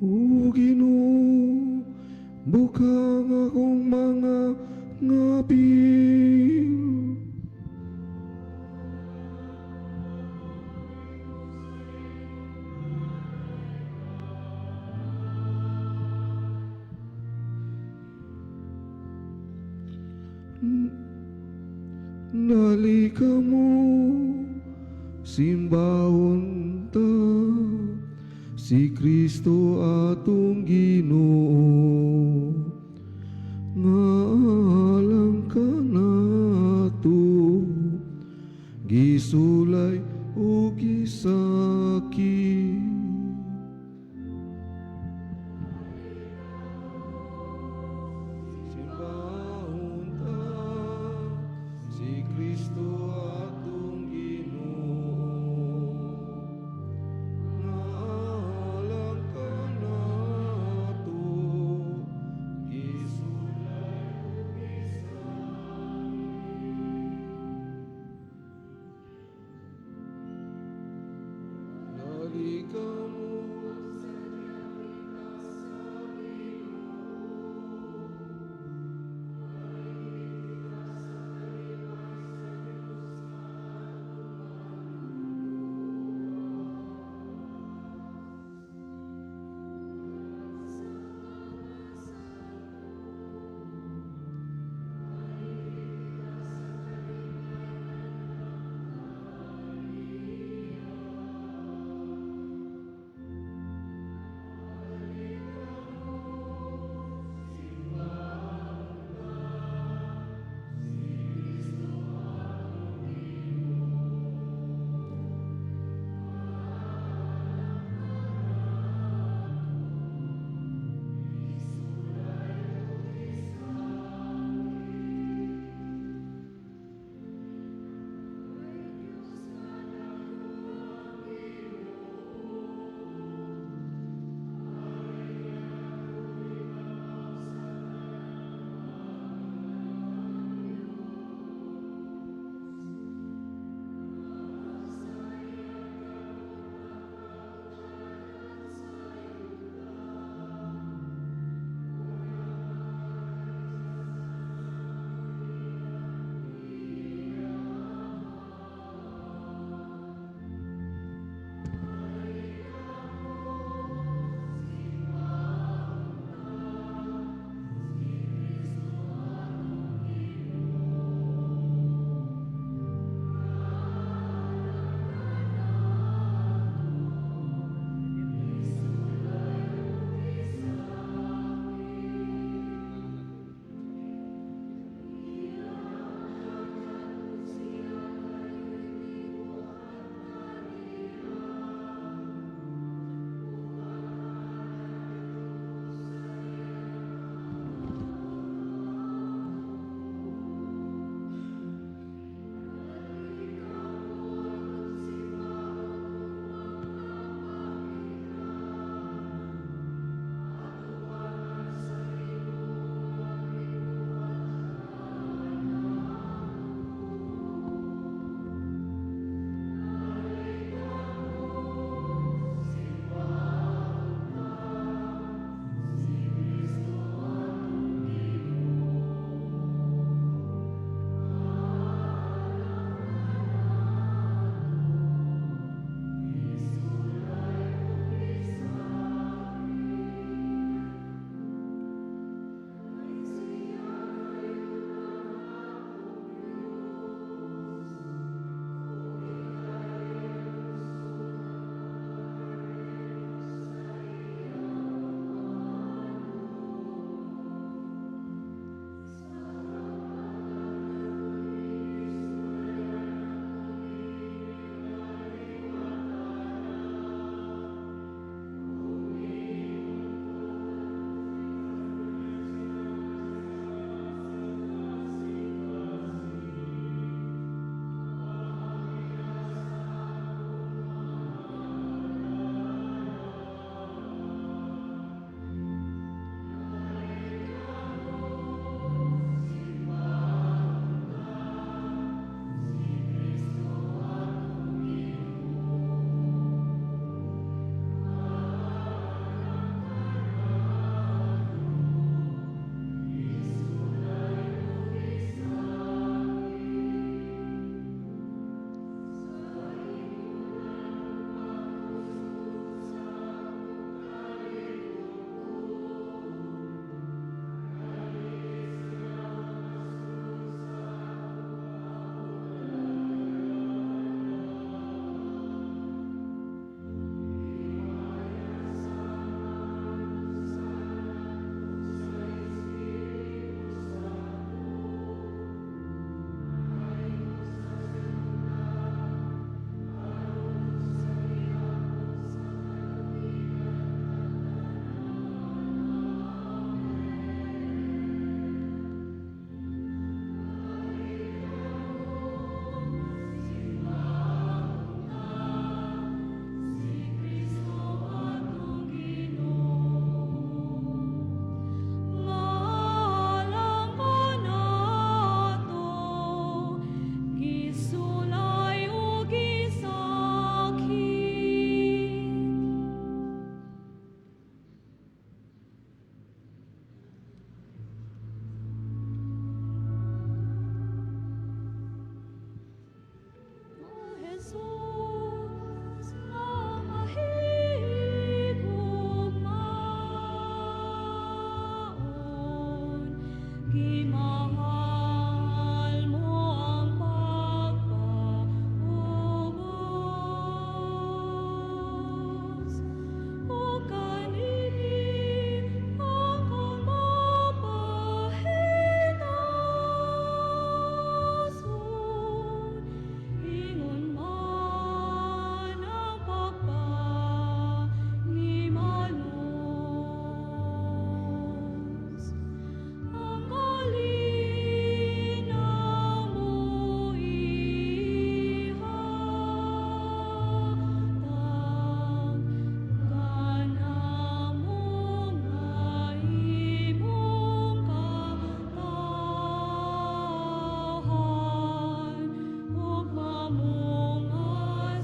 O Ginoo, bukha ang akong mga ngapil. Dali kamo, simbahon ta si Kristo atong Ginoo, nga alang kanato gisulay ug gisakit. Simbahon ta si Kristo atong Ginoo, nga alang kanato. Gimahal mo ang pagpaubos, ug kaniini akong mapahitason, ingon man ang pagpanimalos. Ang kalinaw mo ihatag kanamo nga imong katawhan, ug mamunga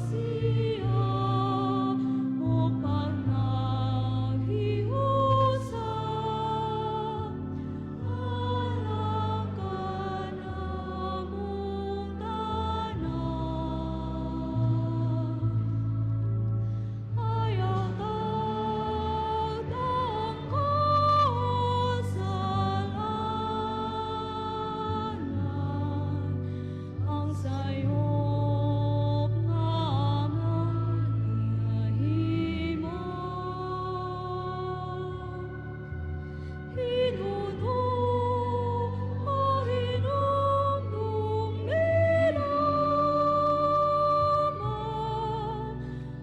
siya og pagnahiusa alang kanamong tanan. Ayaw tawda ang kasalanan, ang sayop nga among nahimo. Hinungdom, pahinumdumi lamang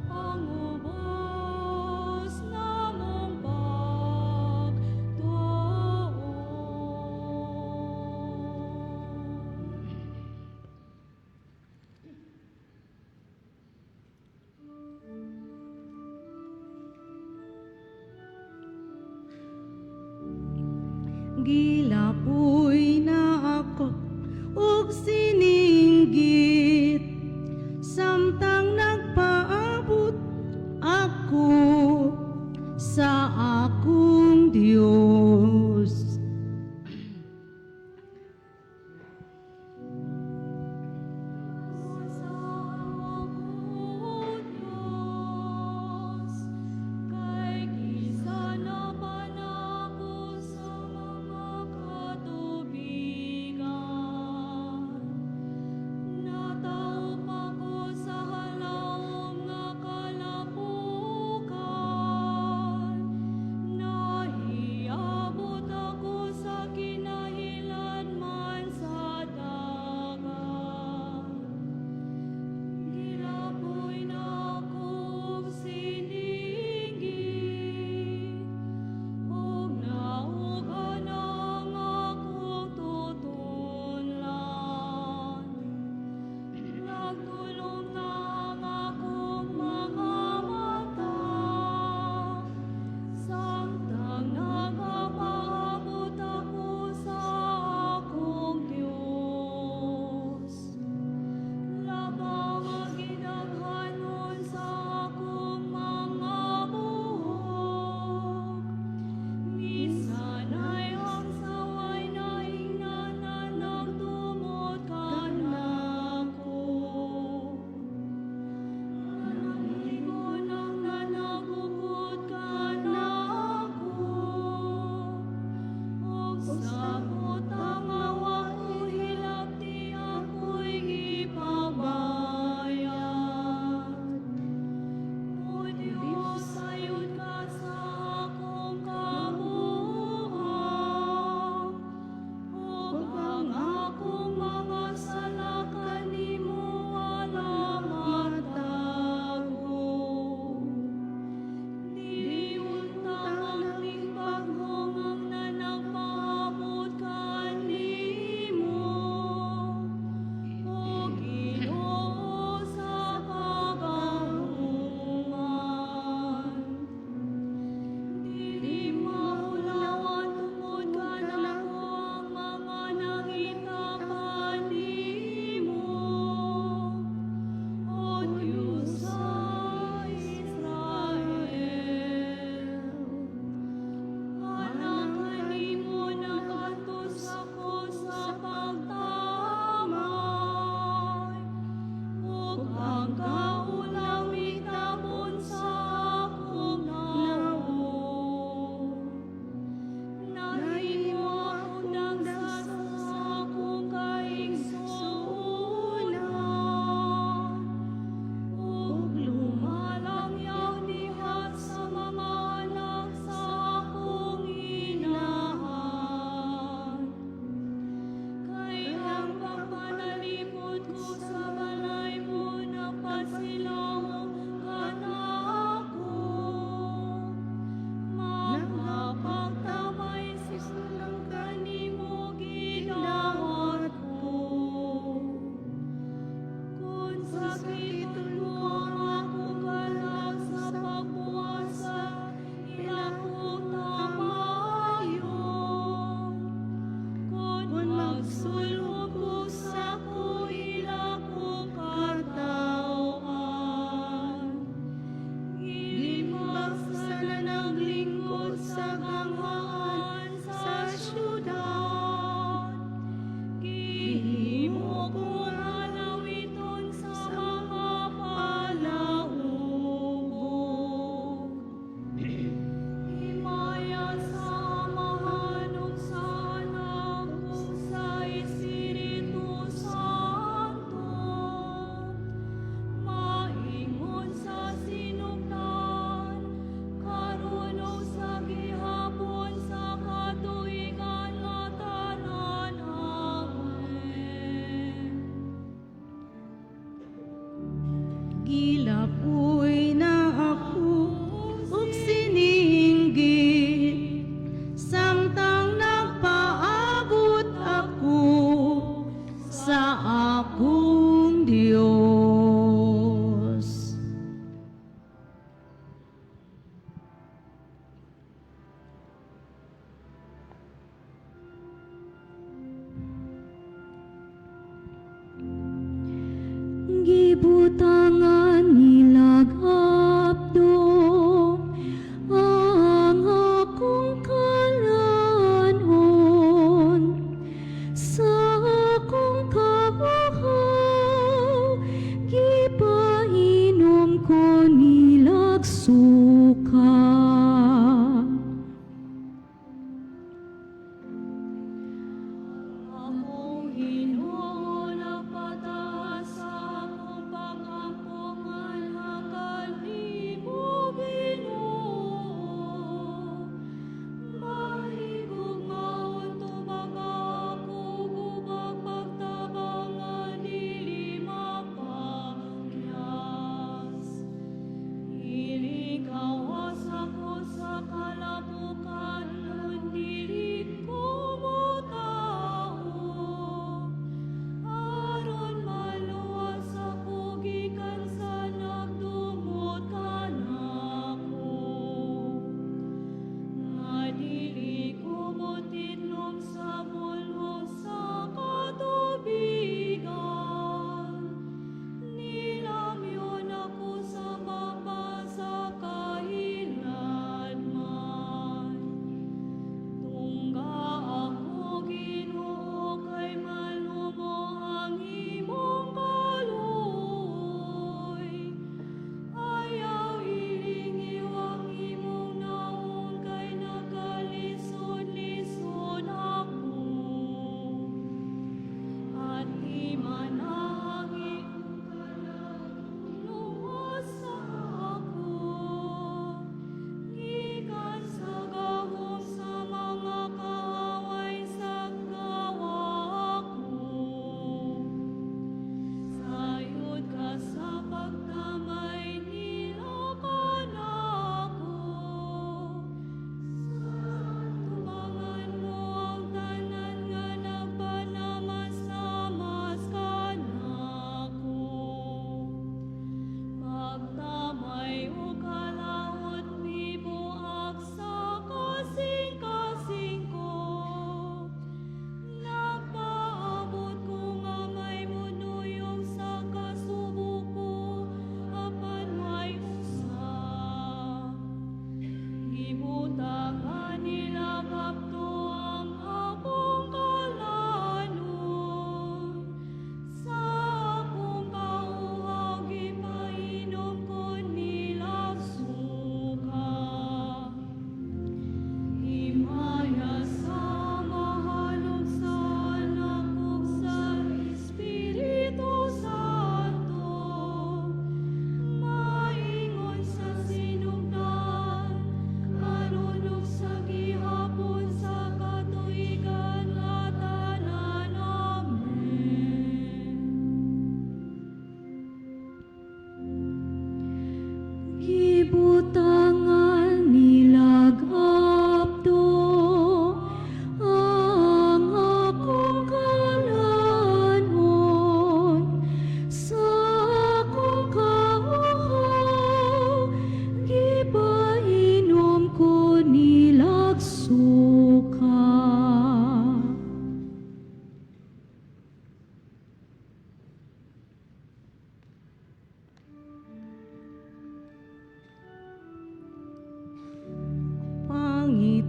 ang ubos namong pagtuo. Gilapoy na ako og sininggit samtang nagpaabot ako sa akong Dios. Sa ako, Diyos, kay gisanapan ako sa mga katubigan. Nataop ako sa halawom nga kalapukan. Nahiyaw Paglingkod sa ganghaan sa syudad. Gihimo ko halawiton sa mga palaugog. Himaya sa Amahan ug sa Anak ug sa Espiritu Santo. Maingon sa sinugdan, karon ug sa gihapon, sa katuigan nga tanan. Amen. Gilapoy na ako ug sininggit samtang nagpaabot ako sa akong Dios. Gibutangan nilag abdo ang akong kalanon sa akong kauhaw, gipainom ko nilag suka. Among Ginoo nagpataas sa akong pag-ampo nganha kanimo, Ginoo. Mahigugmaon tubaga ako ubag pagtabang nga dili mapakyas. Ilikawas ako sa kalabukan, ug dili ko motao. Aron maluwas ako gikan sa nagdumot kanako. Nga dili ko motidlom sa bulho sa katubigan. Nilamyon ako sa baba sa kahiladman. Tungga ako, Ginoo, kay malumo ang imong kaluoy. Ayaw ilingiw ang imong nawong kay nagkalisod-lisod ako. Atimana ang imong kalag, luwasa ako. Gikan sa gahom sa mga kaaway sakgawa ako. Sayod ka sa pagtamay nila kanako. Tubangan mo ang tanan nga nagpanamas-namas kanako. Pagtamay ug kalaot mibuak sa kasing-kasing ko. Nagpaabot ko nga may monuyog sa kasubo ko, apan way usa. Gibutangan nila kapto ang akong kalanon. Sa akong kauhaw gipainom ko nila suka. Himaya sa Amahan ug sa Anak ug sa Espiritu Santo. Maingon sa sinugdan, karon ug sa gihapon sa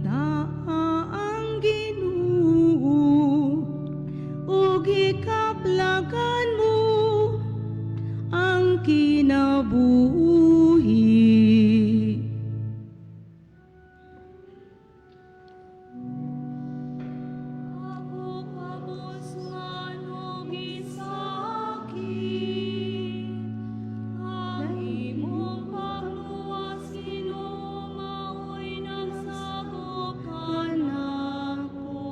Pangitaa ang Ginoo ug hikaplagan mo ang kinabuhi. Ako kabus nga gisakit, ang imong pagluwas, Ginoo, mao'y nagsagop kanako.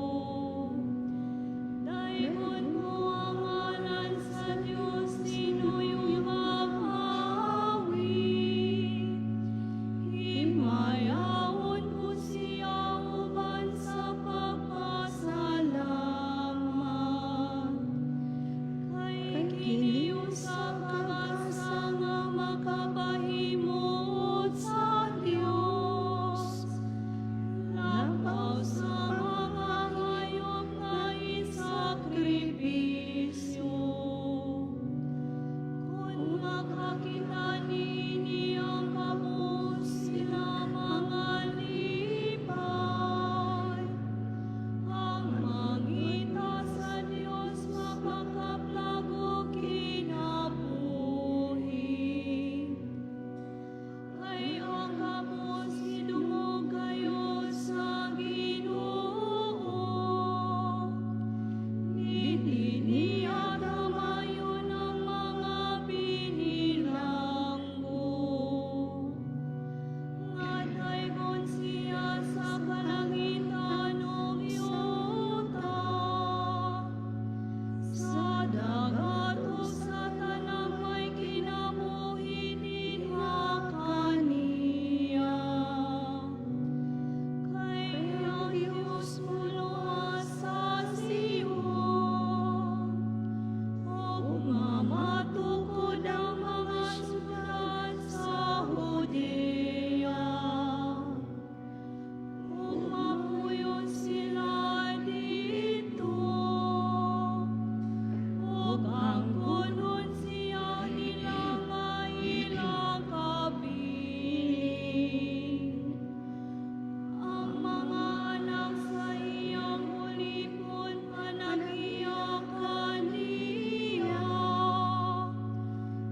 Daygon ko ang ngalan sa Dios, tinuyong mag-awit. Himayaon ko siya uban sa pagpasalamat. Kay kini usa ka gasa nga makapahimuot sa Dios, labaw sa mga hayop nga isakripisyo. Kung makakita niini ang kabus, sila mangalipay. Ang mangita sa Dios mapakaplag og kinabuhi. Kay ang kabus gidungog kayo sa Ginoo. Dili niya damayon ang mga binilanggo. Nga daygon siya sa kalangitan ug yuta, sa dagat ug sa tanang may kinabuhi dinha kaniya. Kay ang Dios moluwas sa Sion, ug mamatukod ang mga syudad sa Judea. Ug mapuyon sila didto, ug angkonon siya nila nga ilang kabilin. Ang mga anak sa iyang ulipon panag-iya kaniya.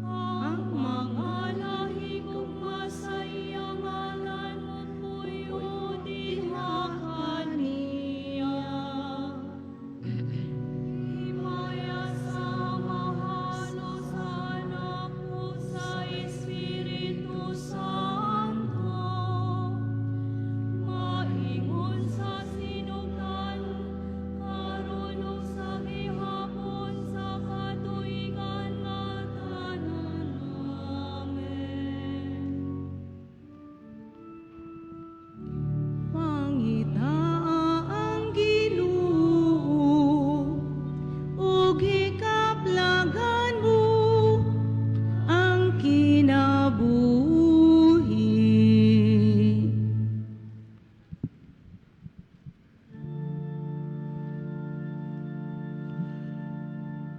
Ang mga lahi gugma sa iyang ngalan mopuyo diha kaniya. Himaya sa Amahan ug sa Anak ug sa Espiritu Santo. Maingon sa sinugdan, karon ug sa gihapon, sa katuigan nga tanan. Amen. Pangitaa ang Ginoo ug hikaplagan mo ang kinabuhi.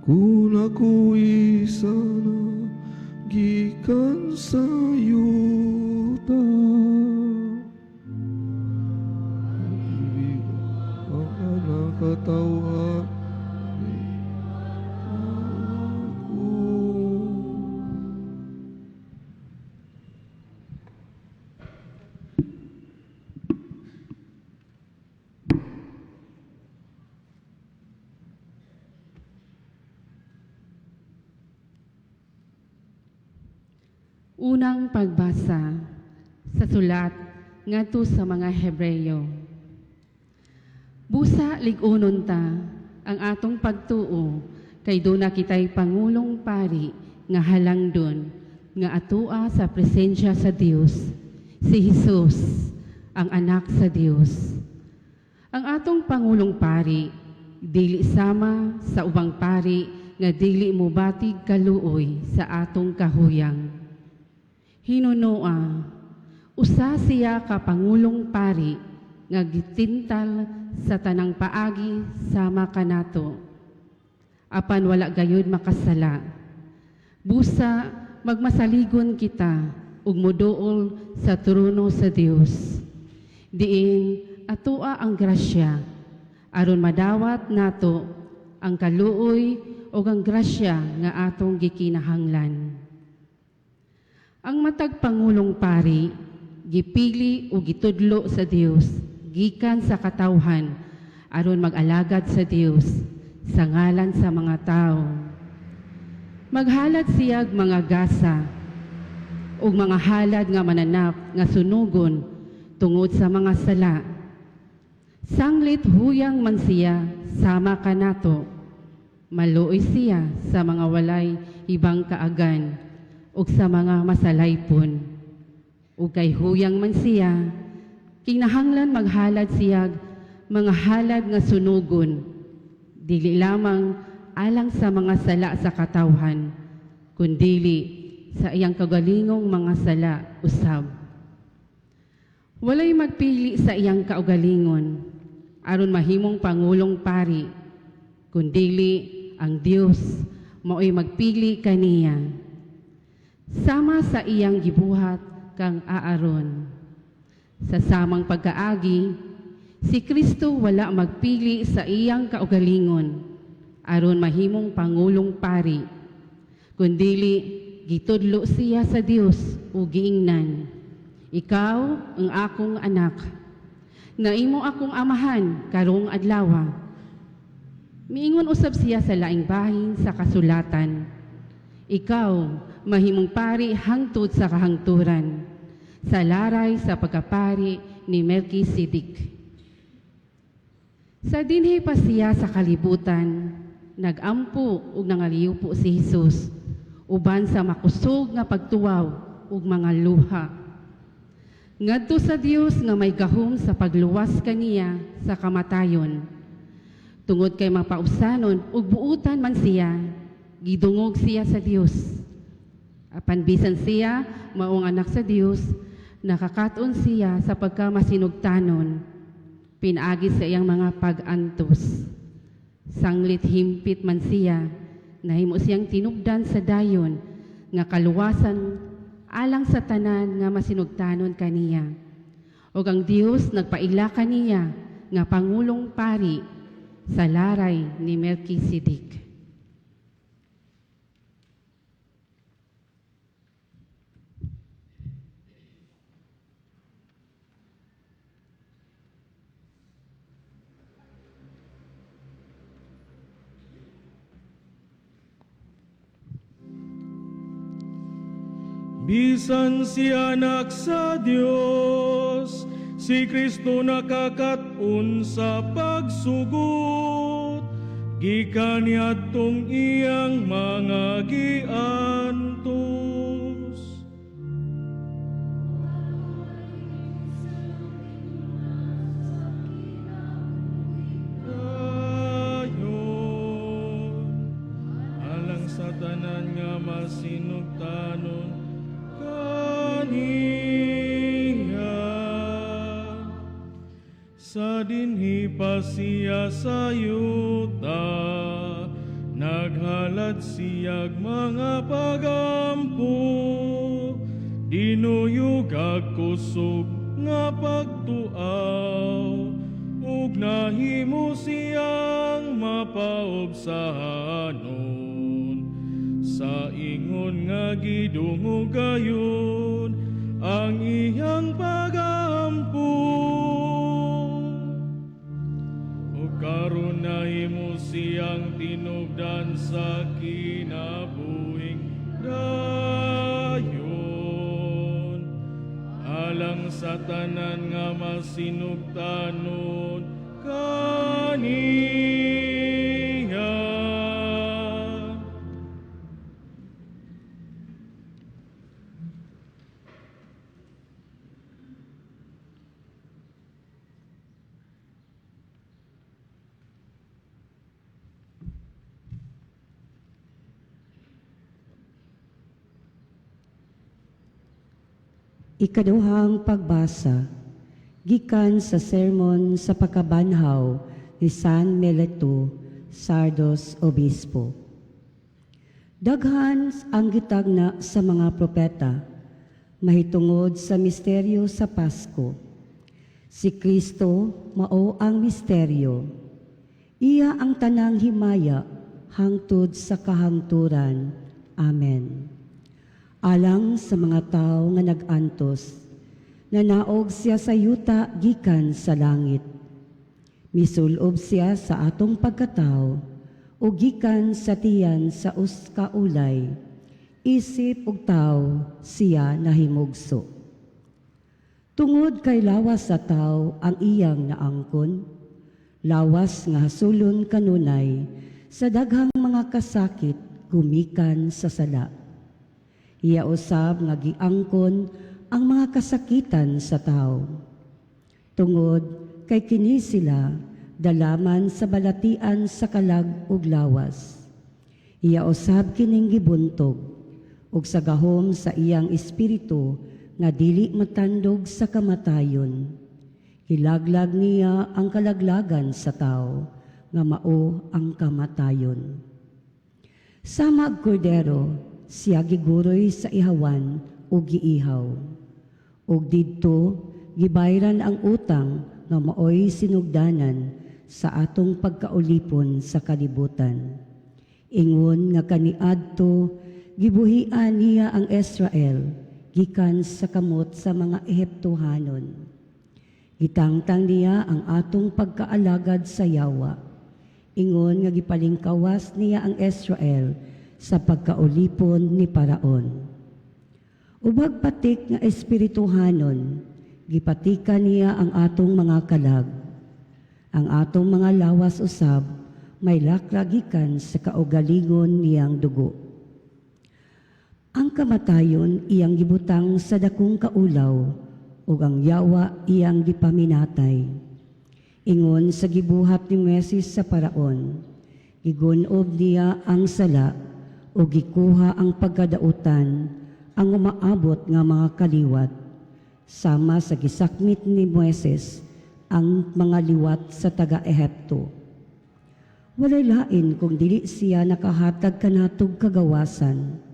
Kung ako isa na gikan sa yuta, ibig ang nakatawhan ako. Unang pagbasa sa sulat ngadto sa mga Hebreyo. Busa lig-unon ta ang atong pagtuo kay duna kitay pangulong pari nga halangdon nga atoa sa presensya sa Dios, si Hesus, ang anak sa Dios. Ang atong pangulong pari dili sama sa ubang pari nga dili mobatig kaluoy sa atong kahuyang. Hinunoa, usa siya ka pangulong pari nga gitintal sa tanang paagi sama kanato. Apan wala gayud makasala. Busa magmasaligon kita ug moduol sa trono sa Dios. Diin atoa ang grasya aron madawat nato ang kaluoy ug ang grasya nga atong gikinahanglan. Ang matag pangulong pari gipili ug gitudlo sa Dios gikan sa katawhan aron mag-alagad sa Dios sa ngalan sa mga tawo. Maghalad siyag mga gasa ug mga halad nga mananap nga sunugon tungod sa mga sala. Sanglit huyang man siya sama kanato. Maluoy siya sa mga walay ibang kaagan ug sa mga masalaypon. Ug kay huyang man siya, kinahanglan maghalad siyag mga halad nga sunugon, dili lamang alang sa mga sala sa katawhan, kundili sa iyang kaugalingong mga sala usab. Walay magpili sa iyang kaugalingon aron mahimong pangulong pari, kundili ang Dios mao'y magpili kaniya. Sama sa iyang gibuhat kang Aaron. Sa samang pagkaagi, si Kristo wala magpili sa iyang kaugalingon aron mahimong pangulong pari, kundili gitudlo siya sa Dios ug giingnan, "Ikaw ang akong anak, naimo akong amahan karong adlawa." Miingon usab siya sa laing bahin sa kasulatan, "Ikaw mahimong pari hangtod sa kahangturan, sa laray sa pagkapari ni Melchizedek." Sa dinhi pa siya sa kalibutan, nagampo ug nangaliwpo si Hesus uban sa makusog nga pagtuwaw ug mga luha ngadto sa Dios nga may gahom sa pagluwas kaniya sa kamatayon. Tungod kay mapaubsanon ug buutan man siya, gidungog siya sa Dios. Apan bisan siya maong anak sa Dios, nakakaton siya sa pagkamasinugtanon pinaagi sa iyang mga pag-antos. Sanglit himpit man siya, nahimo siyang tinubdan sa dayon nga kaluwasan alang sa tanan nga masinugtanon kaniya. Ug ang Dios nagpaila kaniya nga pangulong pari sa laray ni Melchizedek. Bisan si anak sa Dios, si Kristo nakakaton sa pagsugot, gikan niadtong iyang mga giantos. Dayon, alang sa tanan nga masinugtanon kaniya. Sa dinhi pa siya sa yuta, naghalad siyag mga pagampo, dinuyog ag kusog nga pagtuaw, ug nahimo siyang mapaubsahanon. Sa ingon nga gidungog gayon ang iyang pagampo. Ug karon nahimo siyang tinubdan sa kinabuhing dayon, alang sa tanan nga masinugtanon kaniya. Ikaduhang pagbasa, gikan sa sermon sa pagkabanhaw ni San Melito, Sardos Obispo. Daghan ang gitagna sa mga propeta mahitungod sa misteryo sa Pasko. Si Kristo mao ang misteryo. Iya ang tanang himaya hangtod sa kahangturan. Amen. Alang sa mga tao nga nag-antos, nanaog siya sa yuta gikan sa langit. Misulob siya sa atong pagkatao o gikan sa tiyan sa uska ulay. Isip og tao siya nahimugso. Tungod kay lawas sa tao ang iyang naangkon, lawas nga hasulon kanunay sa daghang mga kasakit gumikan sa sala. Iya usab nga giangkon ang mga kasakitan sa tao. Tungod kay kini sila dalaman sa balatian sa kalag ug lawas. Iya usab kining gibuntog ug sa gahom sa iyang espiritu nga dili matandog sa kamatayon. Gilaglag niya ang kalaglagan sa tao nga mao ang kamatayon. Sama og kordero, siya giguroy sa ihawan ug giihaw. Ug didto gibayran ang utang nga maoy sinugdanan sa atong pagkaulipon sa kalibutan. Ingon nga kaniadto gibuhian niya ang Israel gikan sa kamot sa mga Ehiptohanon. Gitangtang niya ang atong pagkaalagad sa yawa. Ingon nga gipalingkawas niya ang Israel sa pagkaulipon ni Paraon. Ubag patik nga espirituhanon, gipatika niya ang atong mga kalag. Ang atong mga lawas usab may laklagikan sa kaugalingon niyang dugo. Ang kamatayon iyang gibutang sa dakong kaulaw ug ang yawa iyang gipaminatay. Ingon sa gibuhat ni Moises sa Paraon, gigunob niya ang sala ug gikuha ang pagkadautan ang umaabot nga mga kaliwat, sama sa gisakmit ni Moises ang mga liwat sa taga-Ehipto. Walay lain kung dili siya nakahatag kanatog kagawasan,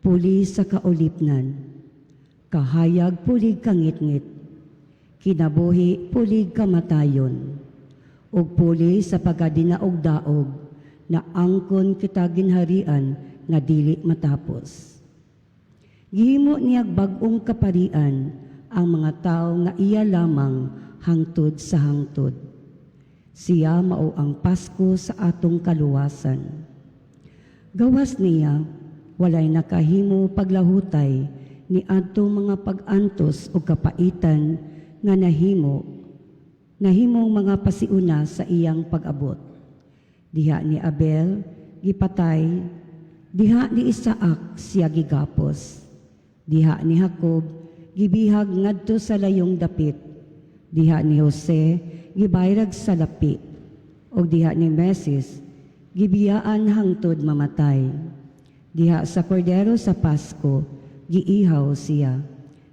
puli sa kaulipnan, kahayag pulig kangitngit, kinabuhi pulig kamatayon, ug puli sa pagkadinaog-daog na angkon kita ginharian nga dili matapos. Gihimo niyag bag-ong kaparian ang mga tao nga iya lamang hangtod sa hangtod. Siya mao ang Pasko sa atong kaluwasan. Gawas niya, walay nakahimo paglahutay ni adtong mga pag-antos o kapaitan nga nahimong mga pasiuna sa iyang pag-abot. Diha ni Abel gipatay, diha ni Isaac siya gigapos. Diha ni Jacob gibihag ngadto sa layong dapit. Diha ni Jose gibayrag sa lapi. Og diha ni Moises gibiyaan hangtod mamatay. Diha sa kordero sa Pasko giihaw siya.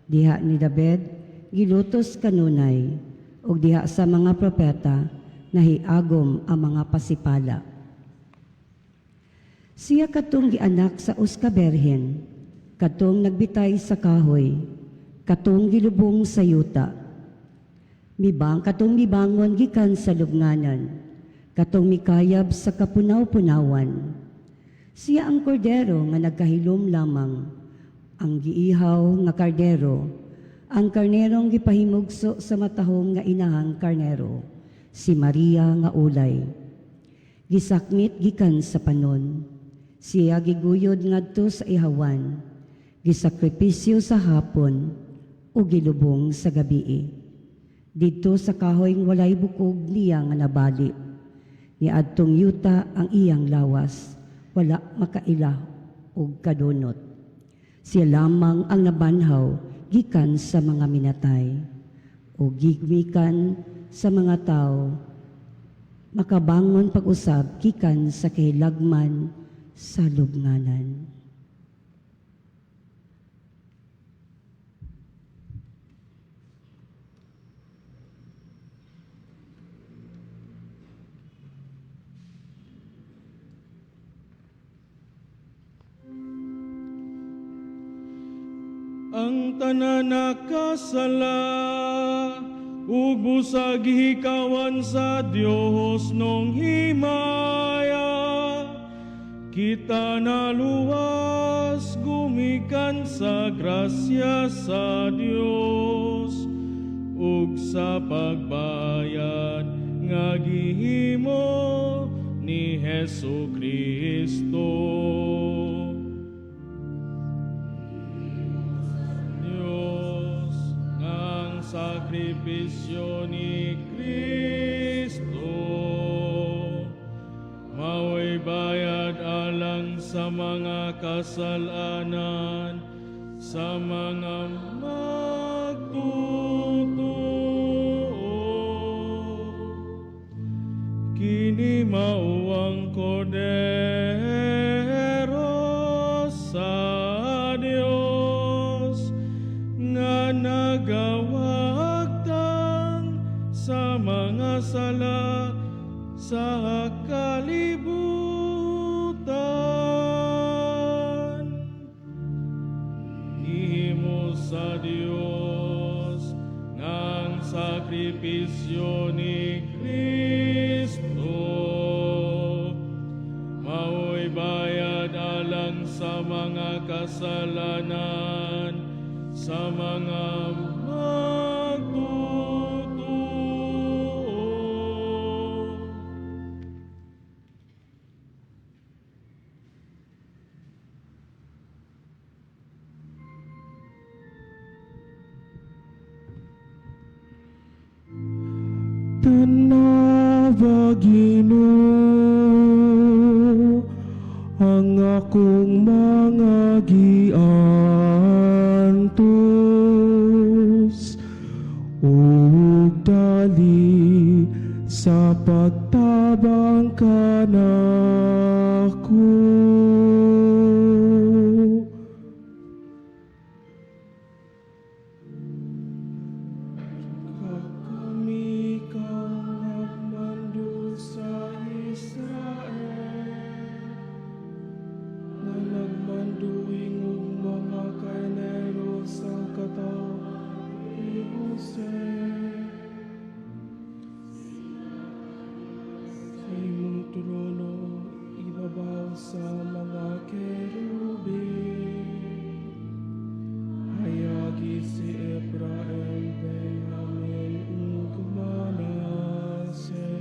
Diha ni David gilutos kanunay. Og diha sa mga propeta nahiagom ang mga pasipala. Siya katong gianak sa uska berhen, katong nagbitay sa kahoy, katong gilubong sa yuta. Katong mibangon gikan sa lubnganan, katong mikayab sa kapunaw-punawan. Siya ang kordero nga nagkahilom lamang, ang giihaw nga kardero, ang karnerong gipahimugso sa matahom nga inahang karnero, si Maria nga ulay. Gisakmit gikan sa panon, siya giguyod ngadto sa ihawan, gisakripisyo sa hapon, o gilubong sa gabii. Didto sa kahoy walay bukog niya nga nabali. Niadtong yuta ang iyang lawas, wala makaila og kadunot. Siya lamang ang nabanhaw gikan sa mga minatay, o gigmikan sa mga tao, makabangon pag-usab gikan sa kahilagman sa lubnganan. Ang tanan nakasala Ug busag gihikawan sa Dios nung himaya, kita naluwas gumikan sa grasya sa Dios ug sa pagbayad nga gihimo ni Hesu Kristo. Dios ngang sakripisyo ni Kristo mao'y bayad alang sa mga kasalanan sa mga magtutoo. Kini mao ang kordero sa Dios nga nagawagtang sa mga sala sa kalibutan. Gihimo sa Dios ngang sakripisyo ni Kristo mao'y bayad alang sa mga kasalanan sa mga magtutoo. Tanawa, Ginoo, ang akong mga giantos ug dali sa pagtabang kanako. Kami kang nagmando sa Israel, nga nagmanduing og mga karnero sa katawhan ni Jose. Sa imong trono ibabaw sa mga kerubin, hayagi si Ephraim, Benjamin ug Manase.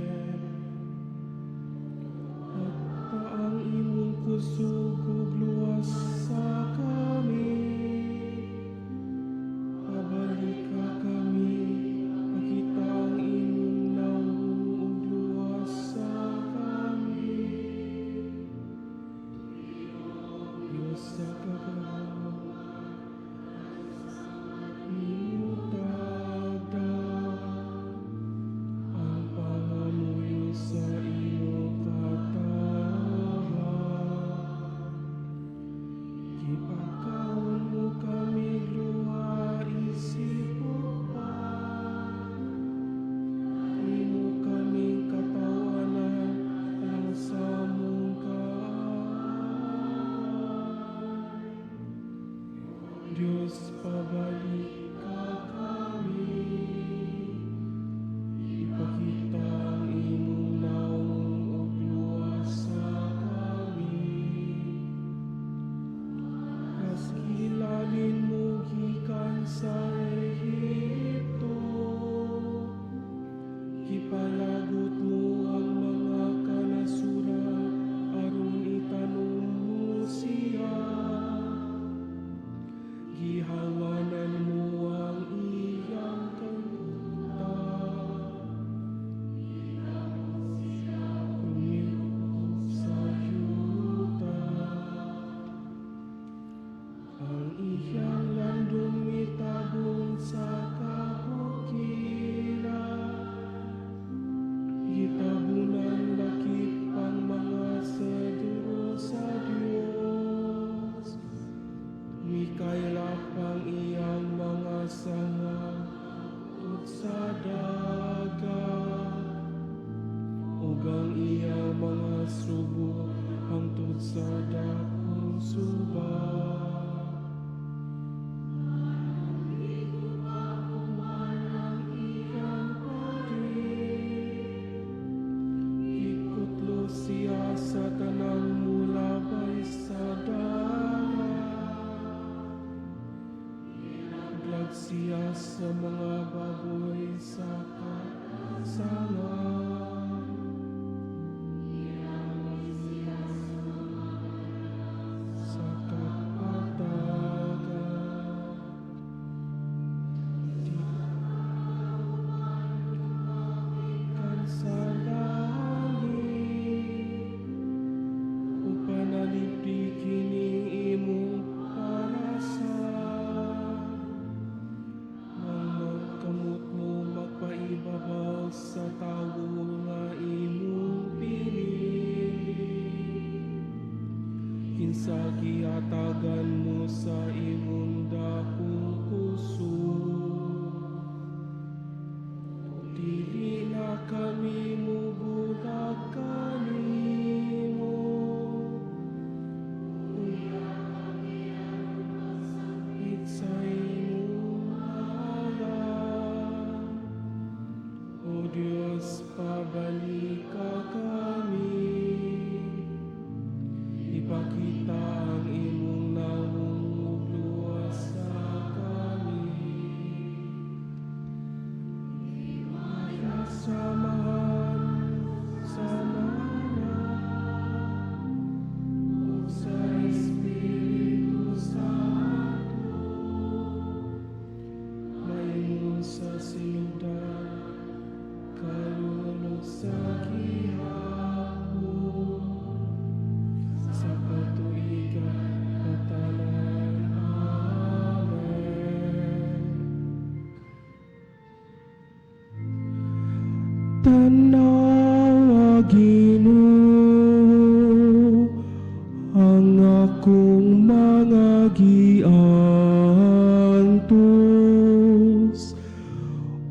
Agta ang imong kusog ug luwas sa kami. Pabalika kami, pakita ang imong nawong ug luwas sa kami. Diyos sa kagahom, imong tagda ang pangamuyo sa imong katawhan. Gipakaon mo kami luha isip upat. Imo kaming katawanan alang sa among kaaway. Diyos, pabalika kami. Ipakita ang imong nawong ug luwas sa kami. Maski mo gikan sa Ehipto, gipalagot mo ang mga kanasuran aron itanom mo siya. Gihawanan mo ang iyang yuta. Lumikop sa yuta. Ang iyang landong mitabon sa kabukiran. Gitabunan lakip ang mga sedro sa Dios. Mikaylap ang iyang mga sanga tud sa dagat, ug ang iyang mga subo hangtod sa dakong suba. Ang iyang Sa mga baboy sa kasangan. Sa kapatagan. Kan sa langit, upan nalipdi kining imong parasa. Ang kamot mo magpaibabaw sa tawo nga imong pinili. Kinsa gihatagan mo sa imong dakong kusog. Dili na kami mubulag kanimo. Sa imong ngalan. O Diyos, pabalika kami. Ipakita ang imong nawong ug luwasa kami. Samahan sa Anak ug sa Espiritu Santo, maingon sa sinugdan, karon ug sa gihapon, sa katuigan nga tanan. Amen. Tanawa, Ginoo, ang akong mga giantos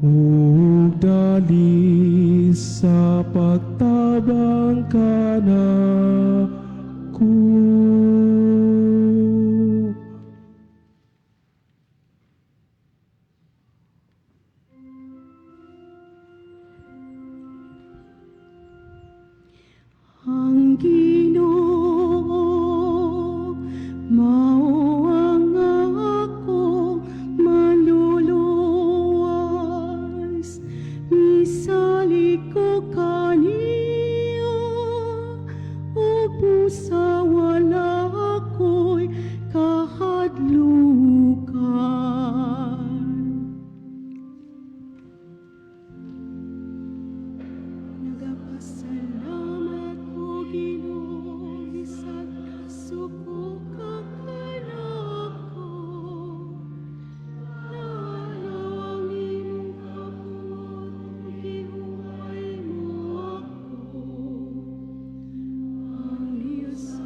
ug dali sa pagtabang kanako. Ang Ginoo mao ang akong manluluwas, misalig ko kaniya ug busa wala ako'y kahadlukan. Nagapasalamat ko, Ginoo, bisag suko ka kanako. Naanaw ang imong kabuot, gihuway mo ako. Ang Diyos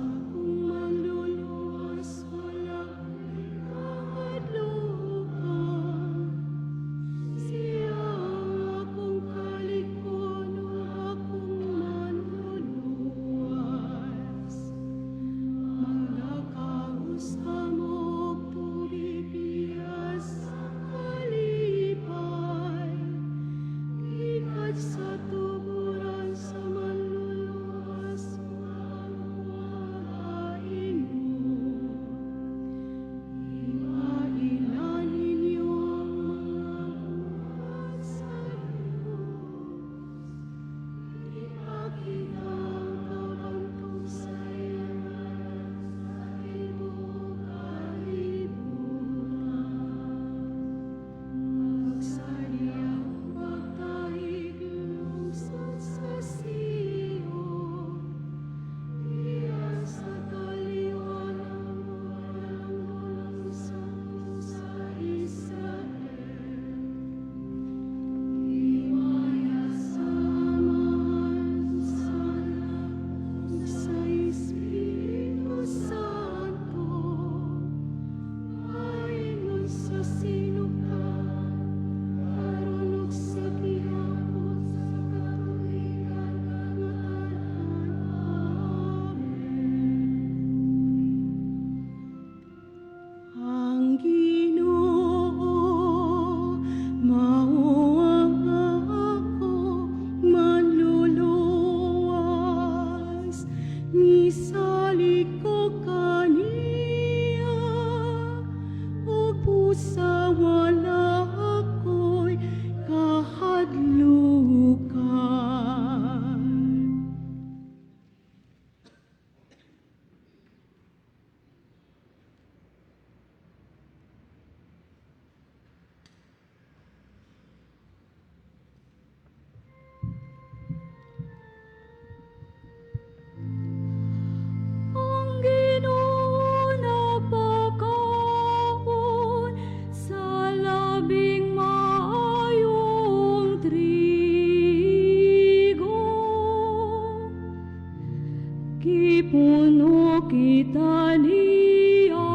Gipuno kita niya,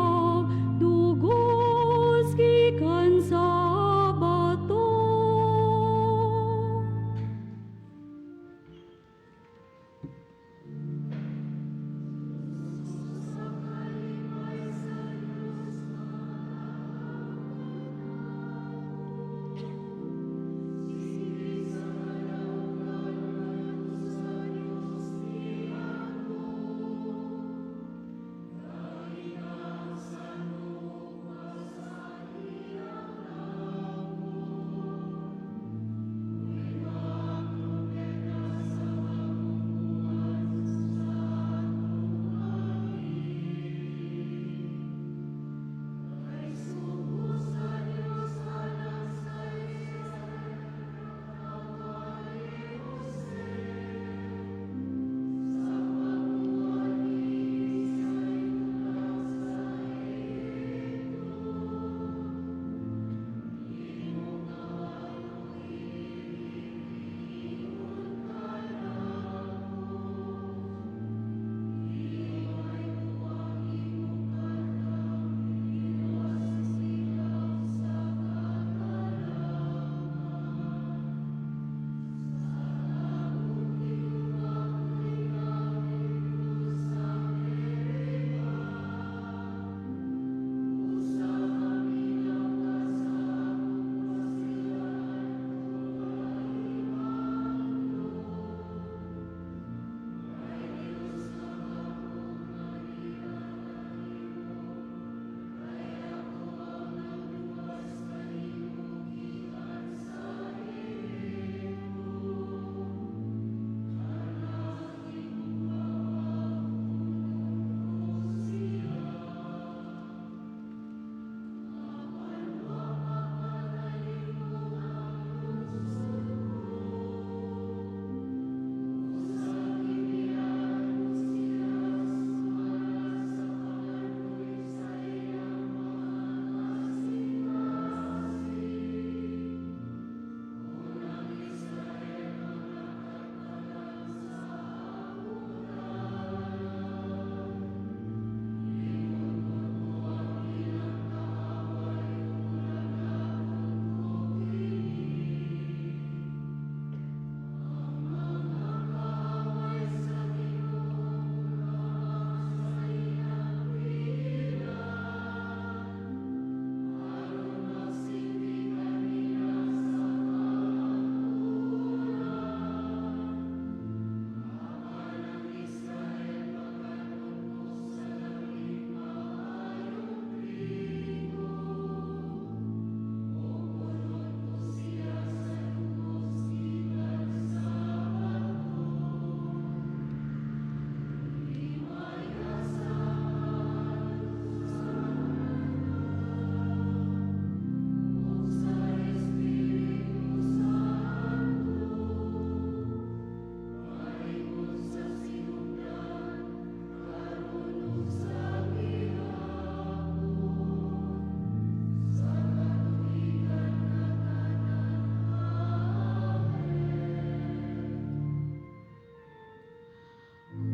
dugos gikan sa bato.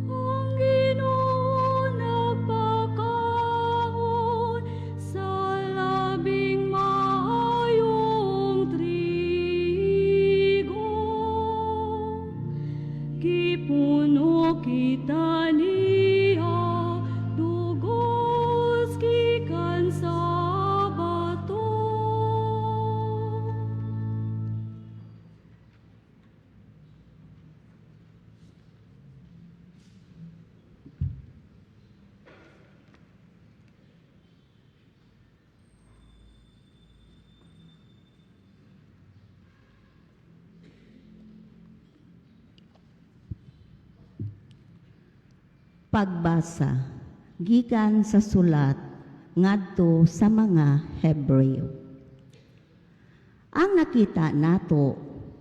Ang Ginoo nagpakaon sa labing maayong trigo. Gipuno kita niya, dugos gikan sa bato. Pagbasa gikan sa sulat ngadto sa mga Hebreo. Ang nakita nato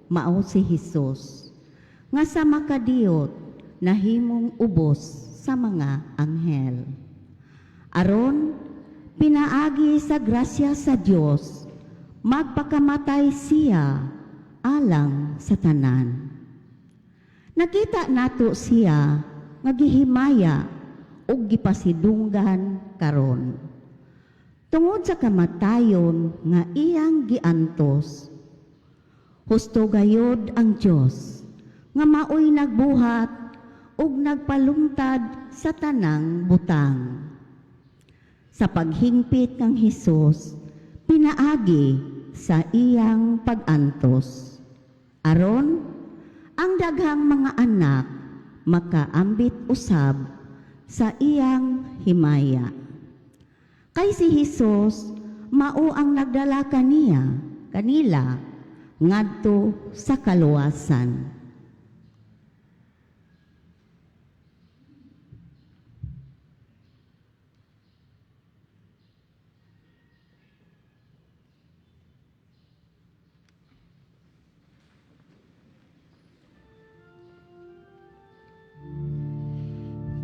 mao si Hesus nga sa makadiyot nahimong ubos sa mga anghel. Aron pinaagi sa grasya sa Dios, magpakamatay siya alang sa tanan. Nakita nato siya nga gihimaya ug gipasidunggan karon. Tungod sa kamatayon nga iyang giantos, husto gayod ang Dios nga maoy nagbuhat ug nagpalungtad sa tanang butang. Sa paghingpit kang Hesus, pinaagi sa iyang pag-antos, aron ang daghang mga anak makaambit usab sa iyang himaya. Kay si Hesus mao ang nagdala kanila ngadto sa kaluwasan.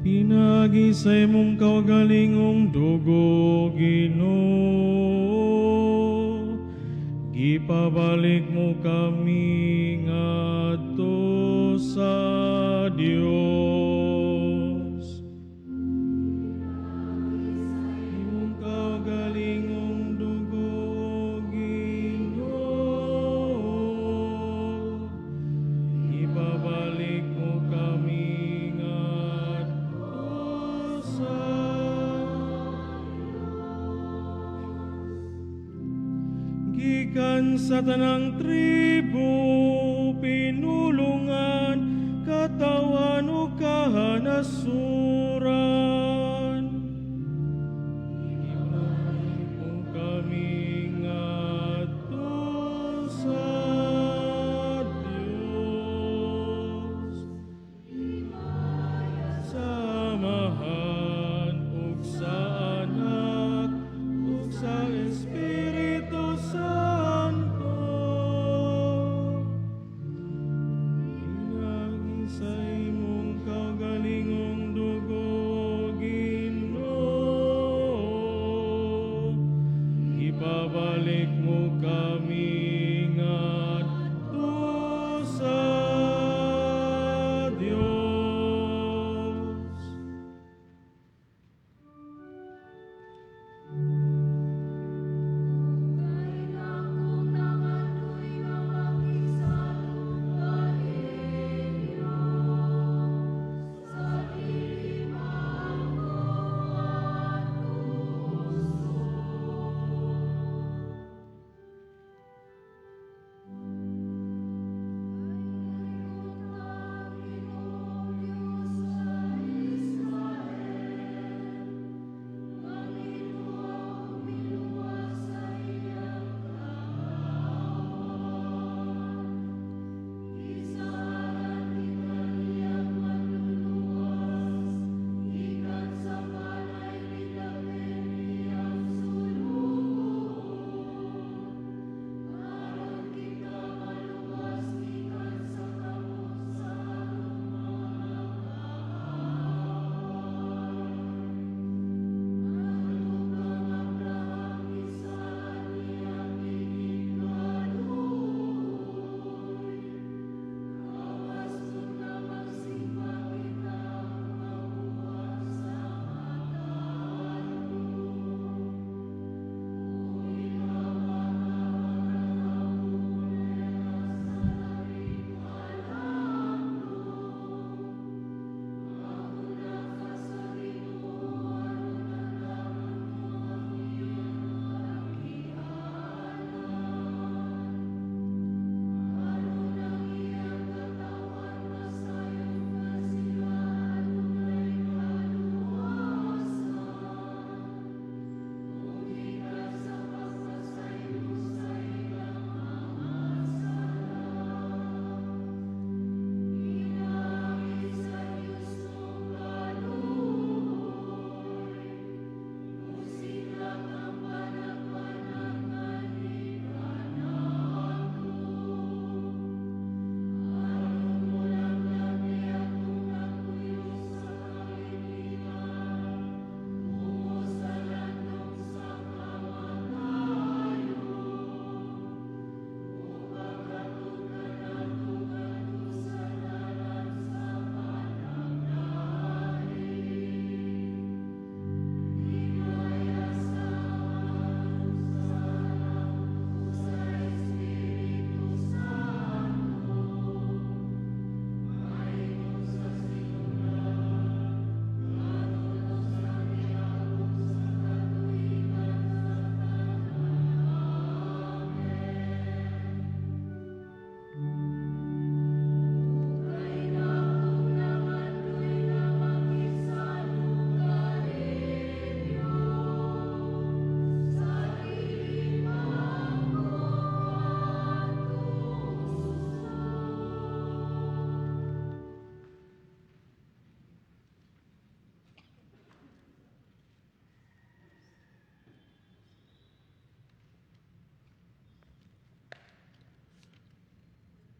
Pinaagi sa imong kaugalingong dugo, Ginoo, gipabalik mo kami ngadto sa Dios. Imong kaugalingong dugo, Ginoo, gipabalik mo kami ngadto sa. Gikan sa tanang tribo, pinulungan, katawan ug kahanasuran. Gipabalik mo kami ngadto sa Dios. Sa Amahan ug sa Anak ug sa Espiritu Santo.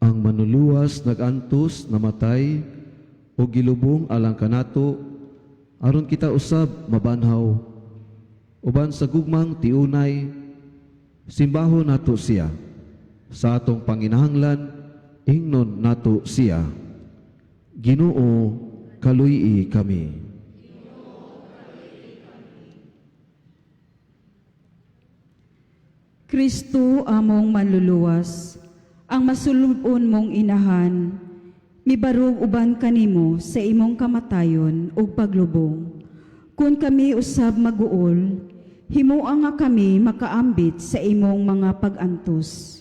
Ang manluluwas nagantos, namatay o gilubong alang kanato aron kita usab mabanhaw. Uban sa gugmang tiunay, simbahon nato siya. Sa atong panginahanglan, ingnon nato siya. Ginoo, kaluy-i kami. Kristo among manluluwas, ang masulubon mong inahan, mibarog uban kanimo sa imong kamatayon ug paglubong. Kun kami usab maguol, himoa nga kami makaambit sa imong mga pag-antos.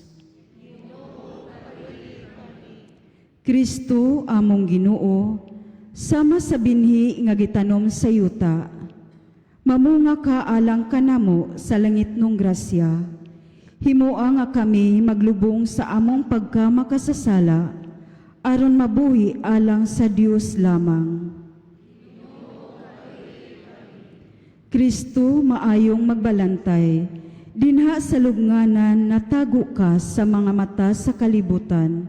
Kristo among Ginoo, sama sa binhi nga gitanom sa yuta, mamunga ka alang kanamo sa langitnong grasya. Himoa nga kami maglubong sa among pagkamakasasala, aron mabuhi alang sa Dios lamang. Kristo maayong magbalantay, dinha sa lubnganan natago ka sa mga mata sa kalibutan.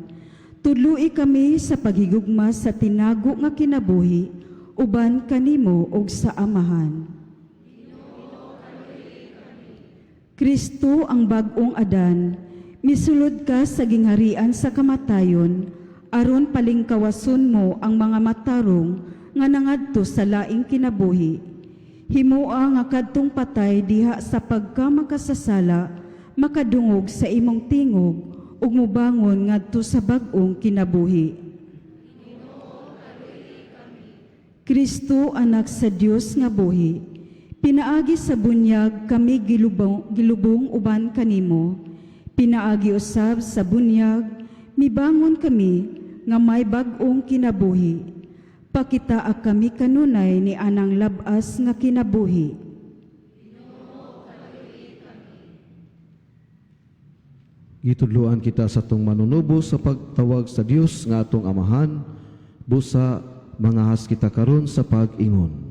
Tudloi kami sa paghigugma sa tinago nga kinabuhi, uban kanimo og sa Amahan. Kristo ang bag-ong Adan, misulod ka sa gingharian sa kamatayon, aron palingkawason mo ang mga matarong nga nangadto sa laing kinabuhi. Himoa nga kadtong patay diha sa pagkamakasasala, makadungog sa imong tingog ug mobangon ngadto sa bag-ong kinabuhi. Kristo anak sa Dios nga buhi, pinaagi sa bunyag kami gilubong uban kanimo. Pinaagi usab sa bunyag, mibangon kami nga may bag-ong kinabuhi. Pakitaa kami kanunay ni anang labas nga kinabuhi. Gitudloan kita sa atong manunubos sa pagtawag sa Dios nga atong Amahan, busa mangahas kita karon sa pag-ingon.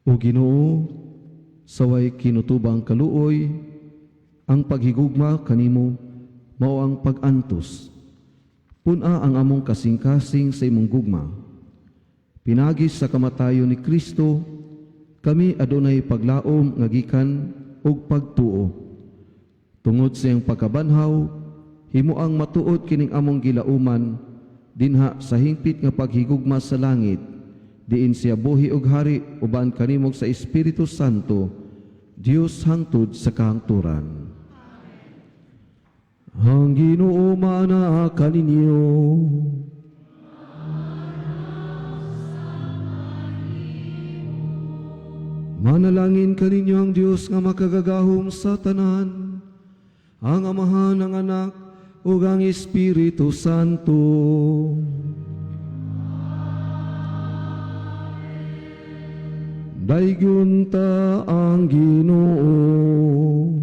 O Ginoo, saway kinutubang kaluoy, ang paghigugma kanimo mao ang pag-antos. Pun-a ang among kasing-kasing sa imong gugma. Pinagi sa kamatayon ni Kristo, kami adunay paglaom nga gikan og pagtuo. Tungod sa iyang pagkabanhaw, himuang matuod kining among gilauman dinha sa hingpit nga paghigugma sa langit, diin siya buhi og hari uban kanimog sa Espiritu Santo, Dios hangtod sa kahangturan. Ang Ginoo maana kaninyo. Manalangin kaninyo ang Dios nga makagagahom sa tanan, ang Amahan, ang Anak, ug ang Espiritu Santo. Daygon ta ang Ginoo.